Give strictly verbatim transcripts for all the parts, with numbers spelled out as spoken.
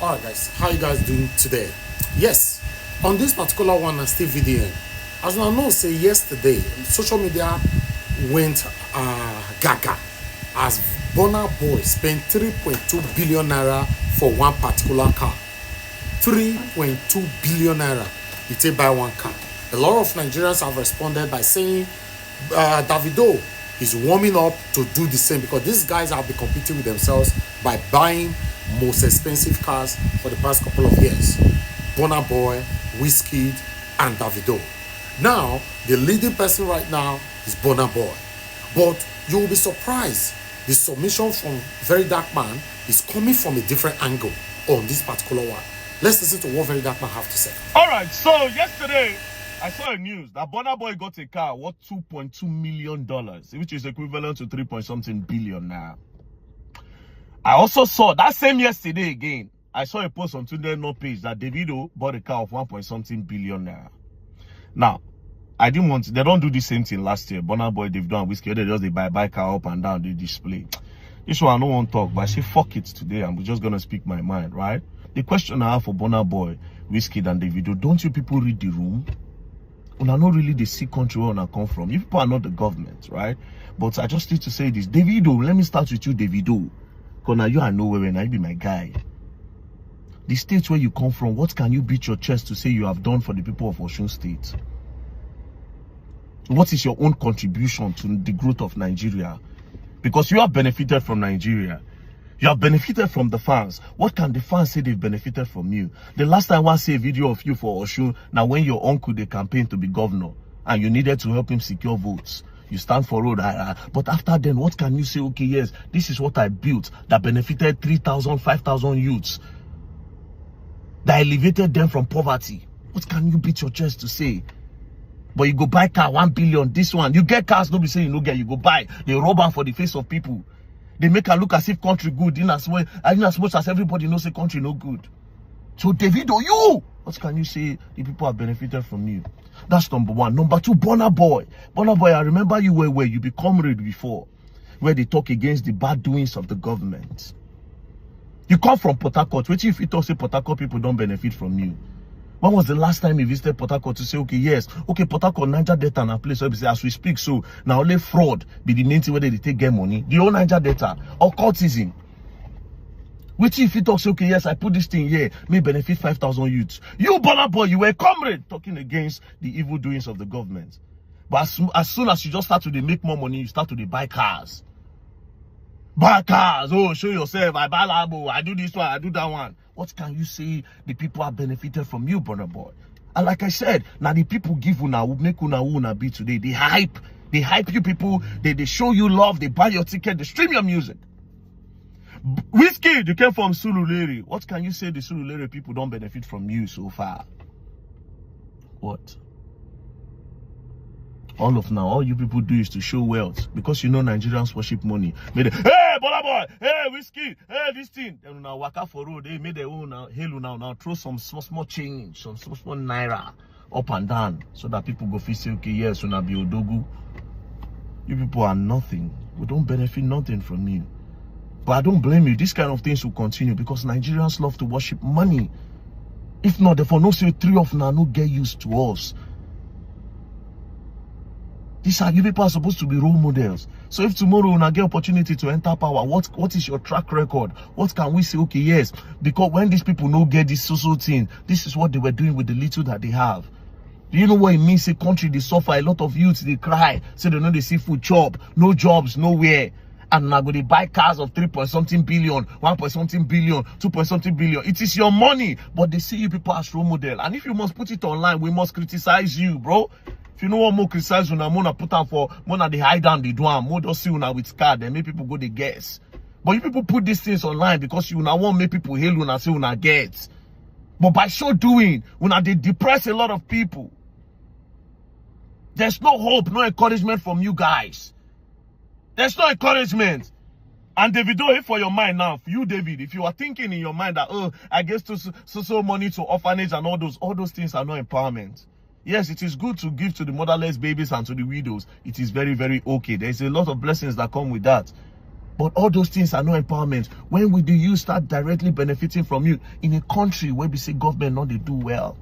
All right, guys, how you guys doing today? Yes, on this particular one, I still V D N. As I know, say yesterday, social media went uh, gaga as Burna Boy spent three point two billion naira for one particular car. Three point two billion naira, you take buy one car. A lot of Nigerians have responded by saying uh, Davido is warming up to do the same, because these guys have been competing with themselves by buying most expensive cars for the past couple of years. Burna Boy, Wizkid, and Davido. Now, the leading person right now is Burna Boy. But you will be surprised, the submission from Very Dark Man is coming from a different angle on this particular one. Let's listen to what Very Dark Man have to say. All right, so yesterday I saw a news that Burna Boy got a car worth two point two million dollars, which is equivalent to three point something billion now. I also saw that same yesterday again. I saw a post on Tunde No page that Davido bought a car of one point something billion naira. Now, I didn't want. They don't do the same thing last year. Burna Boy, Davido, and Wizkid, they just they buy buy car up and down, they display. This one I don't want talk, but I say fuck it today. I'm just gonna speak my mind, right? The question I have for Burna Boy, Wizkid, and Davido: don't you people read the room? Una no really dey see country where una come from. You people are not the government, right? But I just need to say this. Davido, let me start with you, Davido. Because now you are nowhere, and I be my guy. The state where you come from, what can you beat your chest to say you have done for the people of Osun State? What is your own contribution to the growth of Nigeria? Because you have benefited from Nigeria. You have benefited from the fans. What can the fans say they've benefited from you? The last time I see a video of you for Osun, now when your uncle they campaign to be governor and you needed to help him secure votes, you stand for road. Ah, ah. But after then, what can you say? Okay, yes, this is what I built that benefited three thousand, five thousand youths, that elevated them from poverty. What can you beat your chest to say? But you go buy car one billion, this one. You get cars, no be say you no get, you go buy. They rub am for the face of people. They make am look as if country good, in as well, in as much as everybody knows the country no good. So Davido, you, what can you say the people have benefited from you? That's number one. Number two, Burna Boy. Burna Boy, I remember you well well. You be comrade before, where they talk against the bad doings of the government. You come from Port Harcourt. Wetin you fit talk say Port Harcourt people don't benefit from you? When was the last time you visited Port Harcourt to say, okay, yes, okay, Port Harcourt, Niger Delta, and a place where we say, as we speak, so now only fraud be the main thing where they take get money. The whole Niger Delta, occultism. Wetin you fit talk say, okay, yes, I put this thing here, may benefit five thousand youths. You, Burna Boy, you were comrade talking against the evil doings of the government. But as, soo- as soon as you just start to dey make more money, you start to dey buy cars. Buy cars, oh, show yourself. I buy Lambo, I do this one, I do that one. What can you say the people have benefited from you, Burna Boy? And like I said, now the people give una, make una who una be today. They hype, they hype you people. They they show you love. They buy your ticket. They stream your music. Wizkid, you came from Surulere. What can you say the Surulere people don't benefit from you so far? What? All of now, all you people do is to show wealth, because you know Nigerians worship money. May they, hey, Burna Boy, hey, Wizkid, hey, this thing. Then una waka for road, hey, may they own now, hail una now, throw some small small change, some small small naira up and down, so that people go feel say, okay, yes, una be Odogwu. You people are nothing. We don't benefit nothing from you. But I don't blame you. These kind of things will continue because Nigerians love to worship money. If not, therefore, no say three of now no get used to us. These are, you people are supposed to be role models. So if tomorrow una get opportunity to enter power, what what is your track record? What can we say? Okay, yes, because when these people no get this so so thing, this is what they were doing with the little that they have. Do you know what it means? A country they suffer. A lot of youths they cry, say they know they see food chop, no jobs, nowhere. And now go they buy cars of three point something billion, one point something billion, two point something billion. It is your money, but they see you people as role model. And if you must put it online, we must criticize you, bro. If you know what more criticize una, more na put am for, more na dey hide am, dey do am, more just see una with car, then make people go dey guess. But you people put these things online because you now want make people hail una, say una get. But by so doing, una dey depress a lot of people. There's no hope, no encouragement from you guys. There's no encouragement. And Davido, if for your mind now, for you, David, if you are thinking in your mind that, oh, I gave so so so money to orphanage and all those, all those things are not empowerment. Yes, it is good to give to the motherless babies and to the widows. It is very very okay. There's a lot of blessings that come with that. But all those things are no empowerment. When will you start directly benefiting from you in a country where we say government not they do well?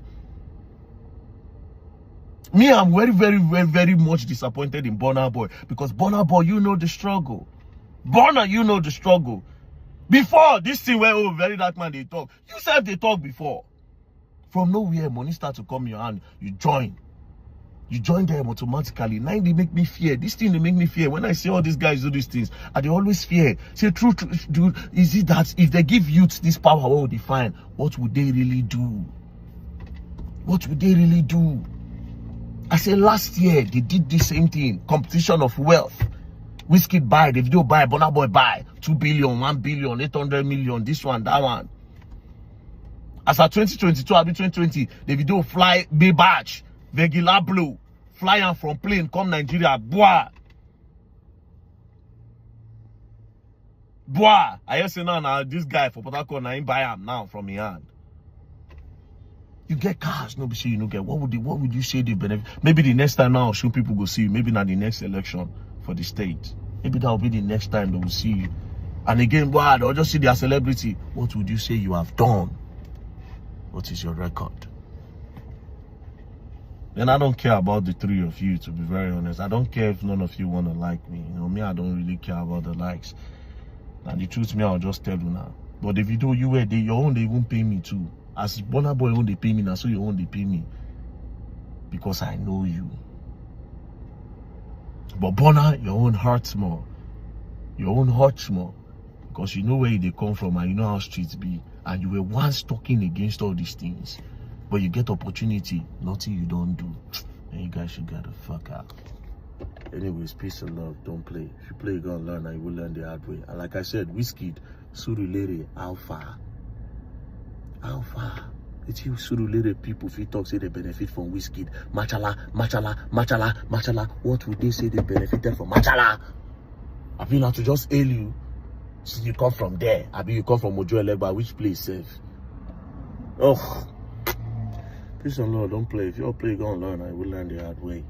Me, I'm very, very, very, very much disappointed in Burna Boy, because Burna Boy, you know the struggle. Burna, you know the struggle. Before this thing where, oh, very dark man they talk. You said they talk before. From nowhere, money start to come your hand. You join. You join them automatically. Now they make me fear. This thing they make me fear. When I see all these guys do these things, I they always fear. Say, true, true, dude, is it that if they give youth this power, what would they find? What would they really do? What would they really do? I say last year they did the same thing. Competition of wealth. Wizkid buy, Davido buy, Burna Boy buy. Two billion, one billion, eight hundred million, this one, that one. As at twenty twenty-two, abi twenty twenty, Davido fly Maybach, Virgil Abloh, fly am from plane, come Nigeria, boah. Boah. I hear say now, now this guy for Port Harcourt, now him buy am now from him hand. You get cars, no be say you no get. What would they, what would you say they benefit? Maybe the next time now, show people go see you. Maybe not the next election for the state. Maybe that will be the next time they will see you. And again, boah, they'll just see their celebrity. What would you say you have done? What is your record? Then I don't care about the three of you, to be very honest. I don't care if none of you want to like me. You know, me, I don't really care about the likes. Now, the truth, me, I'll just tell you now. But the video you were, they, your own, they won't pay me too. As Burna Boy own, they pay me, now so your own, they pay me. Because I know you. But Burna, your own hurts more. Your own hurts more. Because you know where they come from and you know how streets be. And you were once talking against all these things. But you get opportunity, nothing you don't do. And you guys should get the fuck out. Anyways, peace and love. Don't play. If you play, you gonna learn and you will learn the hard way. And like I said, Wizkid, Surulere, how far? How far? It's you Surulere people, if you talk, say they benefit from Wizkid. Machala, machala, machala, machala. What would they say they benefited from? Machala. I feel now to just hail you. Since you come from there, I mean, you come from Ojo Elegba, which place safe? Oh, peace and love. Don't play. If you all play, go and learn. I will learn the hard way.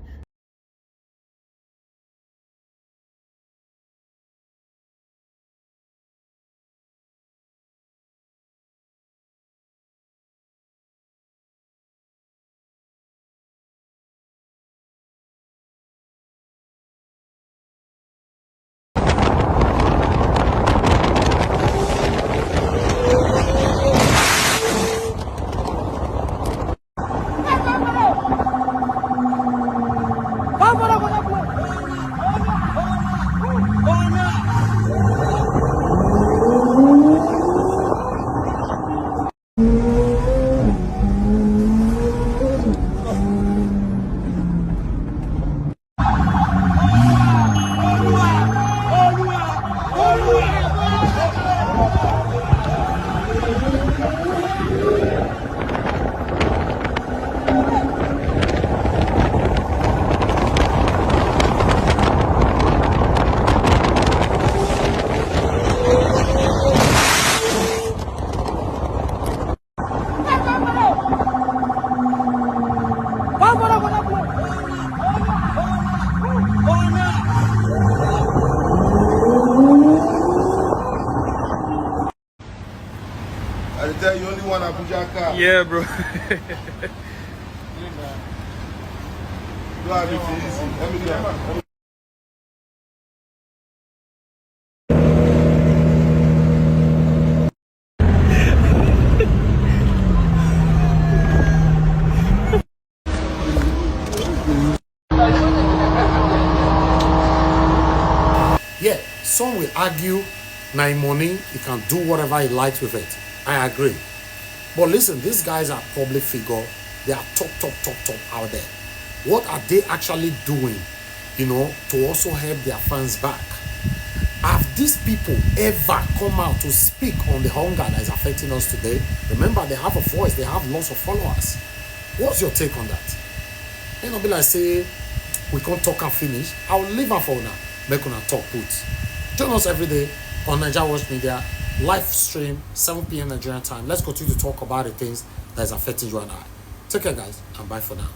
I tell you, only one Abuja car. Yeah, bro. Do have it easy. Let me do it. Yeah, some will argue, na him money, he can do whatever he likes with it. I agree. But listen, these guys are public figure. They are top, top, top, top out there. What are they actually doing, you know, to also help their fans back? Have these people ever come out to speak on the hunger that is affecting us today? Remember, they have a voice, they have lots of followers. What's your take on that? It no be like say we can't talk and finish. I will leave am for una. Make una talk put. Join us every day on Naija Watch Media live stream, seven p.m. Nigerian time. Let's continue to talk about the things that is affecting you and I. Take care, guys, and bye for now.